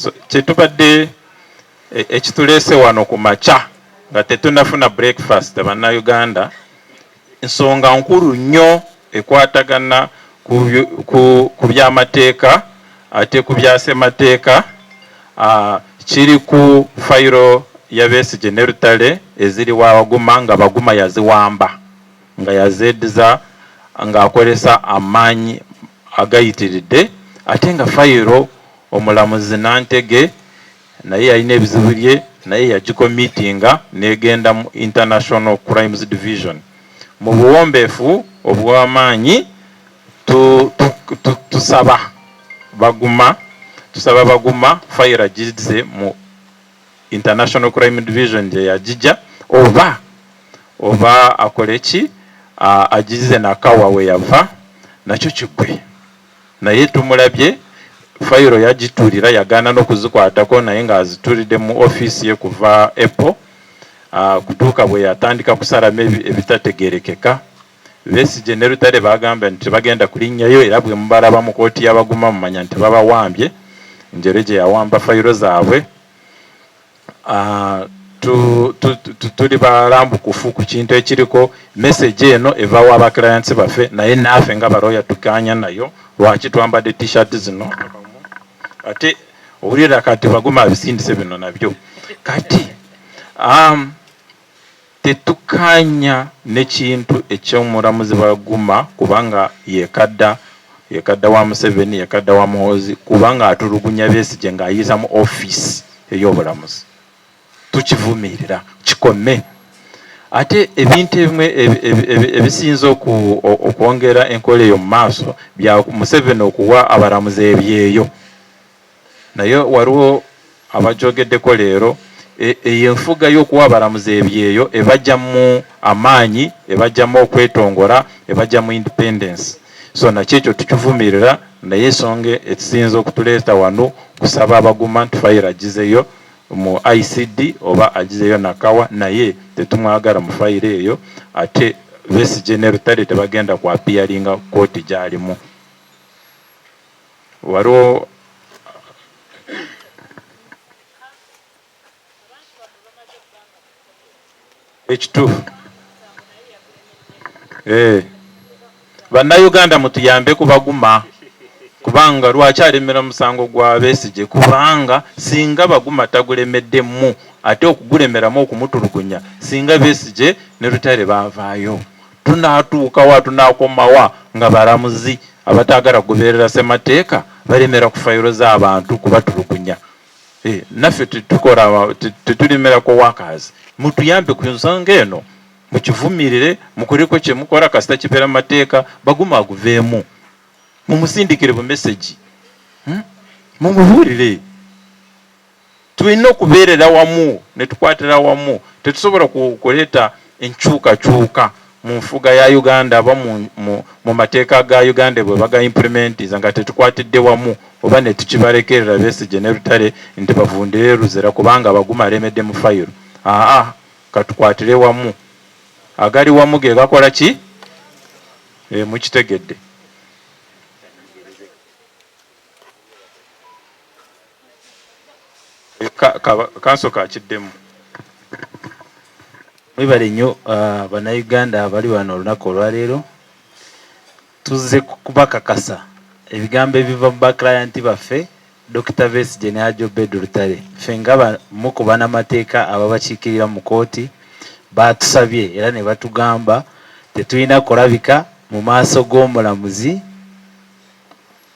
So kyetubadde ekituleese wano ku makya nga tetunafuna breakfast, Bannayuganda, nsonga nkulu nnyo ekwatagana ku byamateeka ate ku bya ssemateeka. Kiri ku fayiro ya Besigye ne Lutale eziri wa Baguma, nga Baguma yaziwamba, nga yazeediza ng'akozesa amaanyi agayitiridde, ate nga fayiro omulamuzi Nantege naye yalina ebizibu bye, naye yagicommittinga negenda mu International Crimes Division. Mu buwombeefu obw'amaanyi tusaba Baguma, tusaba Baguma fayiro agizze mu International Crime Division gye yagijja, oba akole ki, agize Nakawa we yava nakyo kigwe. Naye tumulabye fayiro yagituulira, yagaana n'okuzikwatako, naye ng'azituulidde mu ofiisi ye kuva April kutuuka bwe yatandika kusalamu ebitategeerekeka. Besigye ne Lutale bagamba nti tebagenda kulinnyayo, era bwe mubalaba mu kooti y'Abaguma mumanya nti babawambye njere gye yawamba fayiro zaabwe. Tuli balambukufu ku kintu ekiriko message eno eva wa baclients baffe, naye naffe nga baloya tukanya nayo. Lwaki twambadde T-shirt zino? Ate owulira kati Baguma abisindise bino nabyo. Kati tetukanya n'ekintu eky'omulamuzi Baguma, kubanga yekadda wa Museveni, yekadda wa Muhoozi, kubanga atulugunya Besigye ng'ayita mu ofiisi ey'obulamuzi. Tukivumirira, kikome. Ate ebintu ebimwe ebisinza okwongera enkola eyo mu maaso bya Museveni okuwa abalamuzi ebyeyo, naye waliwo abajogeddeko leero. Eyo enfuga y'okuwa abalamuzi ebyeyo ebajjamu amaanyi, ebajjamu okwetongola, ebajjamu independence. So nakyo ekyo tukivumirira. Naye ensonga ekisinza okutuleeta wano kusaba Abaguma nti fayiro agizeyo mu ICD oba agizeyo Nakawa, naye tetumwagala mu fayiro eyo. Ate Besigye ne Lutale tebagenda kwappearinga kooti gyalimu. Waliwo ekituufu. Bannayuganda, mutuyambe ku Baguma, kubanga lwaki alemera musango gwa Besigye? Kubanga singa Baguma tagulemeddemu, ate okugulemeramu okumutulugunya, singa Besigye ne Lutale baavaayo. Tunaatuukawa, tunaakomawa nga balamuzi abataagala kugoberera ssemateeka balemera ku fayiro z'abantu kubatulugunya? Naffe tetukola, tetulemerako workers. Mutuyambe ku nsonga eno, mukivumirire, mukoleko kyemukola. Kasita kibeera mu mateeka, Baguma aguveemu. Mumusindikire bu message, Mumubuulire. Tulina okubeerera wamu ne tukwatira wamu. Tetusobola kuleeta enkyukakyuka mu nfuga ya Uganda aba mu mateeka ga Uganda bwe baga implementiza nga tetukwatidde wamu, oba ne tukibalekerera Besigye ne Lutale nti bavundire luzira kubanga Baguma alemedde mu fayiro. Aa, katukwatire wamu. Agali wamu ge gakola ki? Mukitegedde. Kanso kakiddemu. Mwebale nnyo, Bannayuganda abali wano olunaku olwaleero. Tuzze kubakakasa ebigambo ebiva mu baclient baffe, Dr. Besigye ne Hajji Obeid Lutale. Ffe nga bamu ku bannamateeka ababakiikirira mu kooti, batusabye era ne batugamba tetulina kulabika mu maaso g'omulamuzi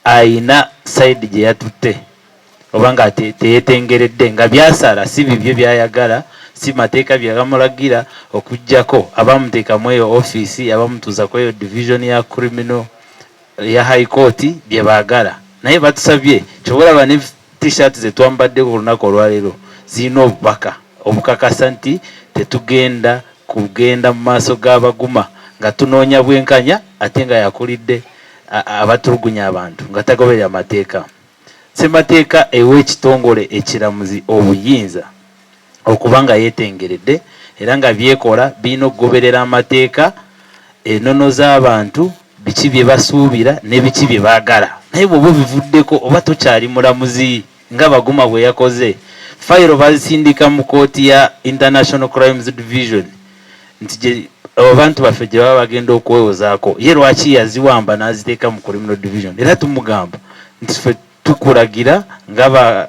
ayina side gye yatutte oba nga teyetengeredde, nga byasala si bibye byayagala, si mateeka byegamulagira, okuggyako abamuteekamu eyo ofiisi, abamutuuza ku eyo division ya criminal ya High Court bye baagala. Naye batusabye, kyova olaba ne T-shirt ze twambadde ku lunaku olwaleero zirina obubaka obukakasa nti tetugenda kugenda mu maaso g'Abaguma nga tunoonya bwenkanya, ate nga yakulidde abatulugunya abantu nga tagoberera mateeka. Ssemateeka ewa ekitongole ekiramuzi obuyinza okuba nga yeetengeredde, era nga byekola birina okugoberera amateeka, ennono z'abantu, biki bye basuubira ne biki bye baagala. Naye bw'oba obivuddeko, oba tokyali mulamuzi. Nga Baguma bwe yakoze, fayiro bazisindika mu kooti ya International Crimes Division nti abantu baffe gye baba bagenda okwewozaako. Ye lwaki yaziwamba n'aziteeka mu Criminal Division? Era tumugamba nti ffe tukulagira nga ba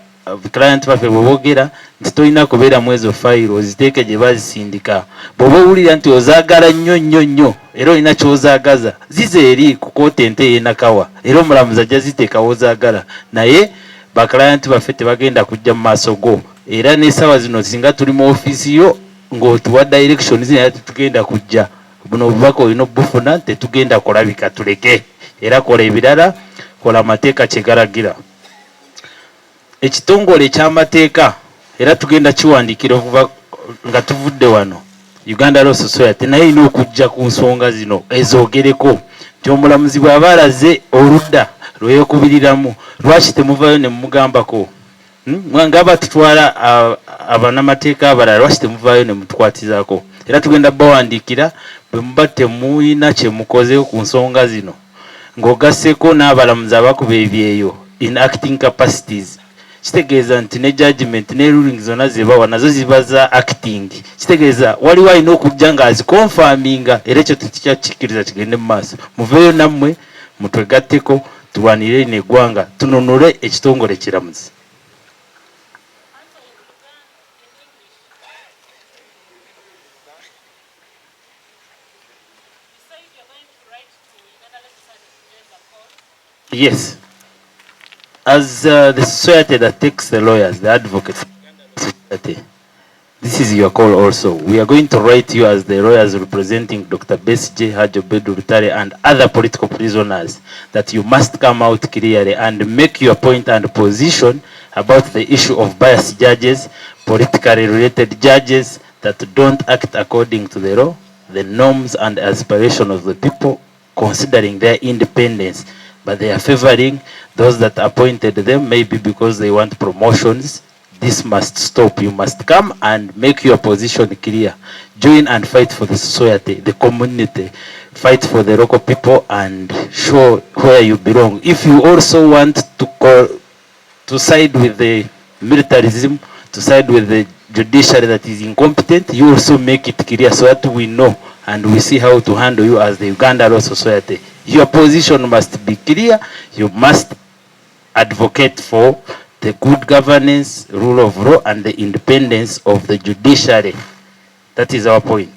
client baffe bwe boogera nti tolina kubeera mu ezo fayiro, oziteeke gye bazisindika. Bw'oba owulira nti ozaagala nnyo nnyo nnyo era olina ky'ozaagaza, zize eri ku kooti ente ey'enakawa, era omulamuzi ajja ziteeka w'ozaagala, naye ba client baffe tebagenda kujja mu maaso go. Era n'essaawa zino singa tuli mu ofiisi yo ng'otuwa directions, naye tetugenda kujja. Buno obubaka olina obufuna, tetugenda kulabika, tuleke era kola ebirala, kola amateeka kye galagira. Ekitongole ekyamateeka era tugenda kiwandiikira okuva nga tuvudde wano. Uganda Law Society naye erina okujja ku nsonga zino ezoogereko nti omulamuzi bw'aba alaze oludda lweyekubiriramu, lwaki temuvayo ne mumugambako? Nga batutwala abanamateeka abalala, lwaki temuvaayo ne mutukwatizaako? Era tugenda bawandiikira bwe muba temuyina kye mukozeho ku nsonga zino, ng'ogasseko n'abalamuzi abakuba ebyeyo in acting capacities. Kitegeeza nti ne judgment ne ruling zonna zebawa nazo ziba za acting. Kitegeeza waliwo alina okujja ng'aziconfirminga, era ekyo tetukyakikkiriza kigende mu maaso. Muveeyo nammwe mutwegatteko, tulwanire lino eggwanga, tununule ekitongole kiramuzi. Answer in Luganda, in English. You said you're going to write to Uganda Law Society to join the cause. Yes. As the society that takes the lawyers, the advocates society, this is your call also. We are going to write you as the lawyers representing Dr. Besigye, Hajji Obeid Lutale, and other political prisoners that you must come out clearly and make your point and position about the issue of biased judges, politically related judges that don't act according to the law, the norms and aspiration of the people, considering their independence, but they are favoring those that appointed them, maybe because they want promotions. This must stop. You must come and make your position clear. Join and fight for the society, the community. Fight for the local people and show where you belong. If you also want to call, to side with the militarism, to side with the judiciary that is incompetent, you also make it clear so that we know and we see how to handle you as the Uganda Law Society. Your position must be clear. You must advocate for the good governance, rule of law, and the independence of the judiciary. That is our point.